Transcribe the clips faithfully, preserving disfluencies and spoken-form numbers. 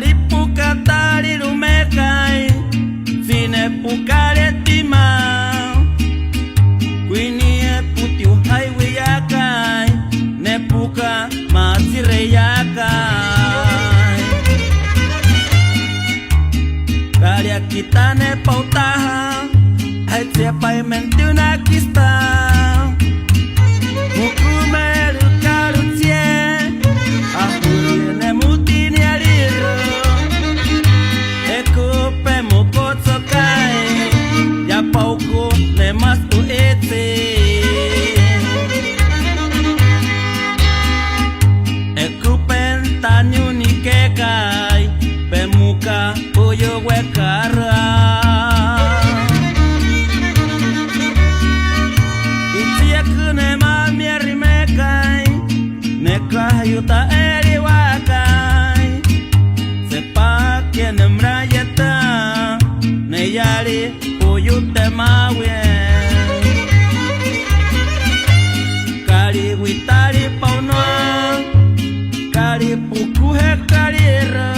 Ri pukatarirumekae, tsine pukaretima. Kwinie putiuhaiwiyakai, ne puka matsireyakai. Kariakita ne pautaha, aitsia pai mentiunakista. Mukumeru karutsie, ahuri ne mutiniariru. Ekupe mukotsokai, ya pauku ne mastu'itsi. Ekupe taniunikekai, pemuka puyuwekarua. Itsiekü ne mamiarimekai, ne kahayuta eriwakai. Sepa que ne mrayeta, ne yari puyutemawie. Kari witari paunoa, kari pukuhe karira.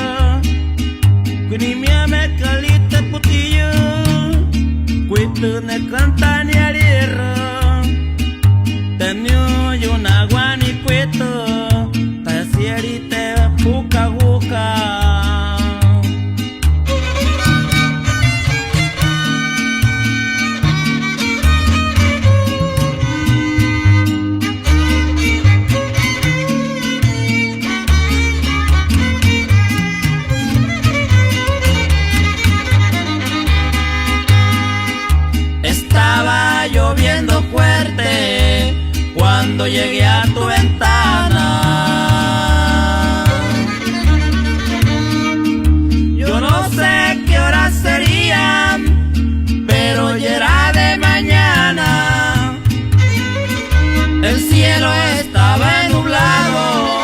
Kwinimiame kalite putiyu, kwitu ne kantaniarira. Teniu yunawani kwitu, tasieri te pukahuka. Estaba lloviendo fuerte cuando llegué a tu ventana. Yo no sé qué hora serían, pero ya era de mañana. El cielo estaba nublado,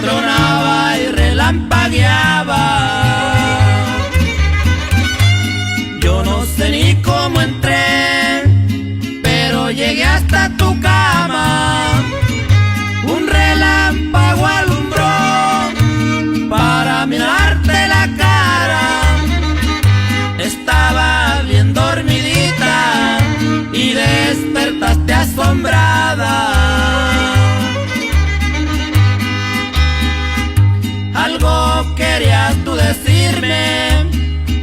tronaba y relampagueaba. Yo no sé ni cómo entré, pero llegué hasta tu cama. Un relámpago alumbró para mirarte la cara. Estabas bien dormidita y despertaste asombrada. Algo querías tú decirme,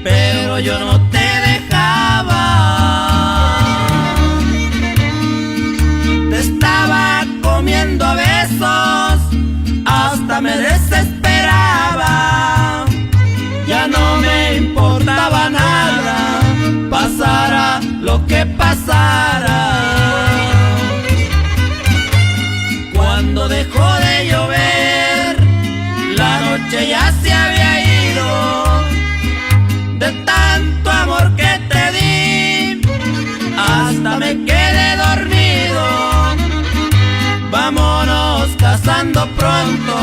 pero yo no te dejaba. Te estaba comiendo a besos, hasta me desesperaba. Ya no me importaba nada, pasara lo que pasara. Cuando dejó de llover, la noche ya se había ido. De tanto amor que te di, hasta me quedé dormido. Vámonos casando pronto,